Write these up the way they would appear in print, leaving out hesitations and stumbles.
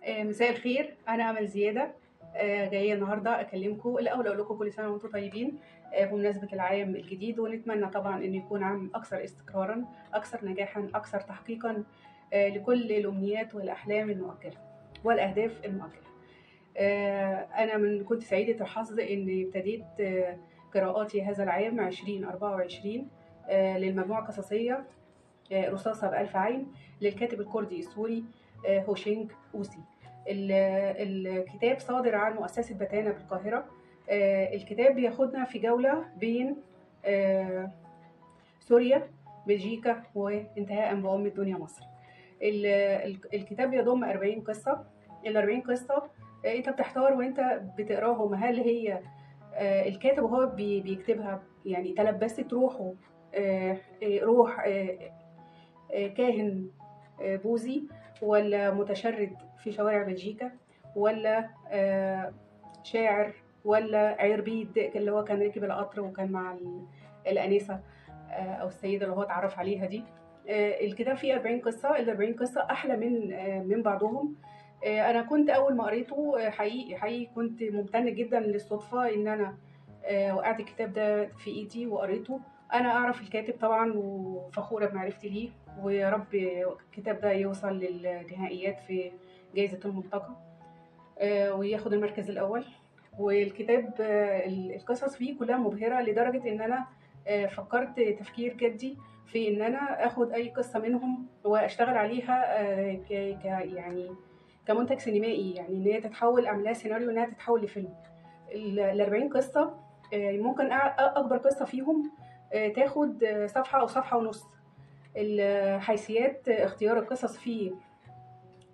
مساء الخير. انا امل زيادة، جاية النهارده اكلمكم. الاول اقول لكم كل سنة وانتم طيبين بمناسبة العام الجديد، ونتمنى طبعا انه يكون عام اكثر استقرارا، اكثر نجاحا، اكثر تحقيقا لكل الامنيات والاحلام المؤجلة والاهداف المؤجلة. انا من كنت سعيدة الحظ اني ابتديت قراءاتي هذا العام 2024 للمجموعة القصصيه رصاصة بألف عين للكاتب الكردي السوري هوشنج أوسي. الكتاب صادر عن مؤسسة بتانا بالقاهرة. الكتاب بياخدنا في جولة بين سوريا، بلجيكا، وانتهاء بأم الدنيا مصر. الكتاب يضم 40 قصة. ال 40 قصة انت بتحتار وانت بتقراهم، هل هي الكاتب وهو بيكتبها يعني تلبست روحه روح كاهن بوذي، ولا متشرد في شوارع بلجيكا، ولا شاعر، ولا عربيد اللي هو كان راكب القطر وكان مع الأنسة أو السيدة اللي هو اتعرف عليها دي. الكتاب فيه 40 قصة. ال 40 قصة أحلى من بعضهم. أنا كنت أول ما قريته حقيقي حقيقي كنت ممتنة جدا للصدفة إن أنا وقعت الكتاب ده في إيدي وقريته. أنا أعرف الكاتب طبعا وفخورة بمعرفتي ليه، ويا رب الكتاب ده يوصل للنهائيات في جائزة الملتقى وياخد المركز الأول. والكتاب القصص فيه كلها مبهرة لدرجة إن أنا فكرت تفكير جدي في إن أنا أخد أي قصة منهم وأشتغل عليها يعني كمنتج سينمائي، يعني إن هي تتحول، أعملها سيناريو إنها تتحول لفيلم. ال 40 قصة ممكن أكبر قصة فيهم تاخد صفحة أو صفحة ونص. الحيثيات اختيار القصص في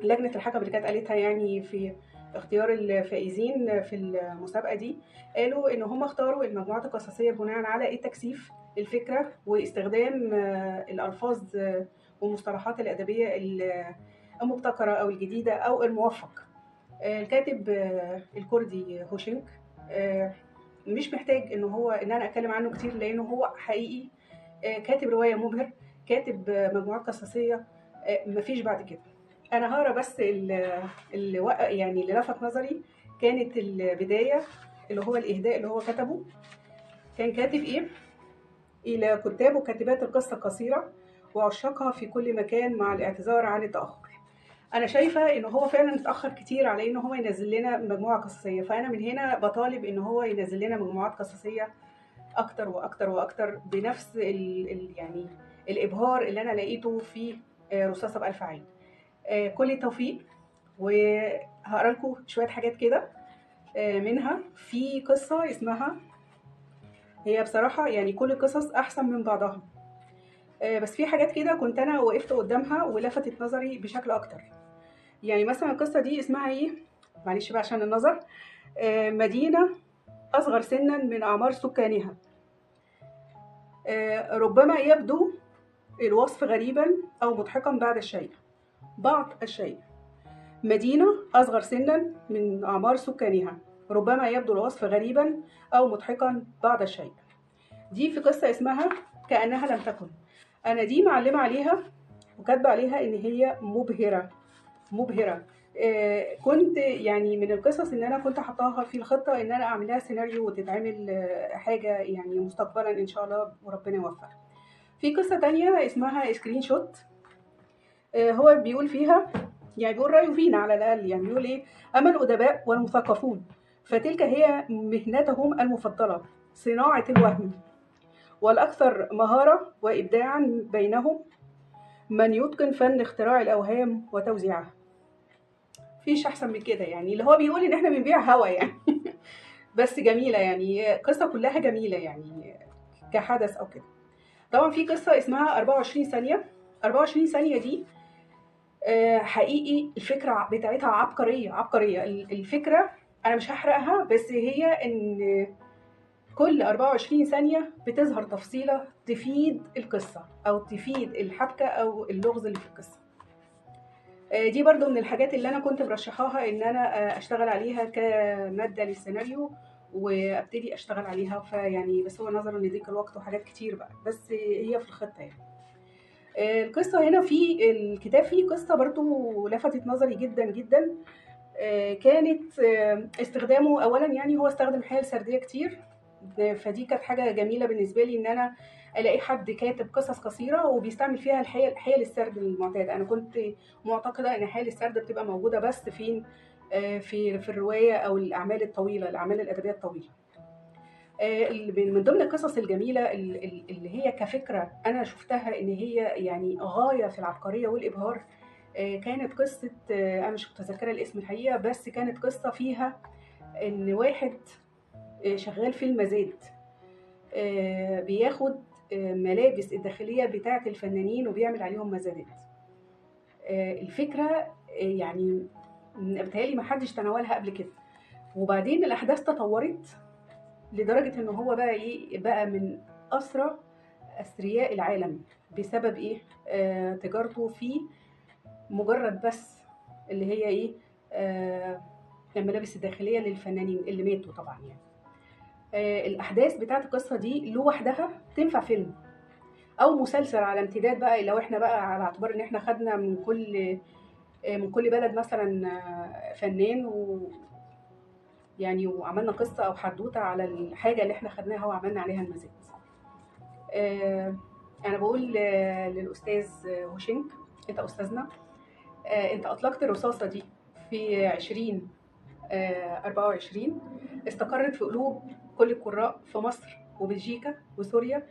لجنة الحكم اللي كانت قالتها يعني في اختيار الفائزين في المسابقة دي، قالوا إن هم اختاروا المجموعات القصصية بناء على التكثيف الفكرة واستخدام الألفاظ والمصطلحات الأدبية المبتكرة أو الجديدة أو الموفق. الكاتب الكردي هوشنج مش محتاج إن هو إن أنا أتكلم عنه كتير، لأنه هو حقيقي كاتب رواية مبهر، كاتب مجموعات قصصية مفيش بعد كده. أنا هقرا بس اللي يعني اللي لفت نظري كانت البداية اللي هو الإهداء اللي هو كتبه. كان كاتب إيه؟ إلى كتاب وكاتبات القصة القصيرة وعشاقها في كل مكان، مع الاعتذار عن التأخر. أنا شايفة إن هو فعلا اتأخر كتير على إن هو ينزل لنا مجموعة قصصية، فأنا من هنا بطالب إن هو ينزل لنا مجموعات قصصية أكتر وأكتر وأكتر بنفس يعني الإبهار اللي أنا لقيته في رصاصة بألف عين. كل التوفيق. وهقرا لكم شوية حاجات كده منها في قصة اسمها، هي بصراحة يعني كل القصص أحسن من بعضها، بس في حاجات كده كنت أنا وقفت قدامها ولفتت نظري بشكل أكتر. يعني مثلا القصة دي اسمها إيه؟ معلش بقى عشان النظر. مدينة أصغر سنا من أعمار سكانها. ربما يبدو الوصف غريبا أو مضحكا بعد الشيء، بعض الشيء. مدينة أصغر سنا من أعمار سكانها، ربما يبدو الوصف غريبا أو مضحكا بعض الشيء. دي في قصة اسمها كأنها لم تكن. أنا دي معلمة عليها وكاتبة عليها إن هي مبهرة مبهرة. كنت يعني من القصص إن أنا كنت حطاها في الخطة إن أنا أعملها سيناريو وتتعمل حاجة يعني مستقبلا إن شاء الله، وربنا يوفق. في قصة تانية اسمها screenshot. هو بيقول فيها، يعني بيقول رأيه فينا على الأقل، يعني بيقول إيه: أما الأدباء والمثقفون فتلك هي مهنتهم المفضلة، صناعة الوهم، والأكثر مهارة وإبداعا بينهم من يتقن فن اختراع الأوهام وتوزيعها. فيش أحسن من كده، يعني اللي هو بيقول إن إحنا بنبيع هوا يعني بس جميلة، يعني قصة كلها جميلة يعني كحدث أو كده. طبعا في قصة اسمها 24 ثانية. 24 ثانية دي حقيقي الفكرة بتاعتها عبقرية عبقرية. الفكرة أنا مش هحرقها، بس هي إن كل 24 ثانية بتظهر تفصيلة تفيد القصة أو تفيد الحبكة أو اللغز اللي في القصة. دي برضو من الحاجات اللي أنا كنت مرشحاها إن أنا أشتغل عليها كمادة للسيناريو وأبتدي أشتغل عليها، فيعني بس هو نظرا لضيق الوقت وحاجات كتير بقى، بس هي في الخطة يعني. القصة هنا في الكتاب فيه قصة برضو لفتت نظري جدا جدا، كانت استخدامه أولا، يعني هو استخدم حيل سردية كتير، فدي كانت حاجة جميلة بالنسبة لي إن أنا ألاقي حد كاتب قصص قصيرة وبيستعمل فيها الحيل السرد المعتاد. أنا كنت معتقدة إن حيل السرد بتبقى موجودة بس فين، في الرواية أو الأعمال الطويلة، الأعمال الأدبية الطويلة. من ضمن القصص الجميلة اللي هي كفكرة أنا شفتها إن هي يعني غاية في العبقرية والإبهار، كانت قصة، أنا مش متذكرة الاسم الحقيقة، بس كانت قصة فيها إن واحد شغال في المزاد، بياخد ملابس الداخلية بتاعة الفنانين وبيعمل عليهم مزادات. الفكرة يعني بتهيألي ما حدش تناولها قبل كده. وبعدين الأحداث تطورت لدرجة إن هو بقى إيه، بقى من أسرى أثرياء العالم بسبب إيه، تجارته في مجرد بس اللي هي إيه، الملابس الداخلية للفنانين اللي ماتوا طبعا. يعني الأحداث بتاعت القصة دي لوحدها تنفع فيلم أو مسلسل على امتداد بقى، لو إحنا بقى على اعتبار إن إحنا خدنا من كل بلد مثلا فنان و يعني وعملنا قصة أو حدوتة على الحاجة اللي إحنا خدناها وعملنا عليها المزاد. أنا بقول للأستاذ هوشنك، أنت أستاذنا، أنت أطلقت الرصاصة دي في 2024، استقرت في قلوب كل القراء في مصر وبلجيكا وسوريا،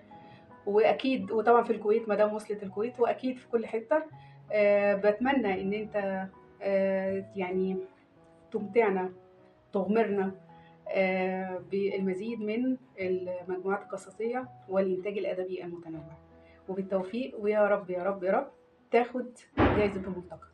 وأكيد وطبعا في الكويت ما دام وصلت الكويت، وأكيد في كل حتة. بتمنى إن أنت يعني تمتعنا، تغمرنا بالمزيد من المجموعات القصصية والإنتاج الأدبي المتنوع، وبالتوفيق، ويا رب يا رب يا رب تاخد جايزة الملتقى.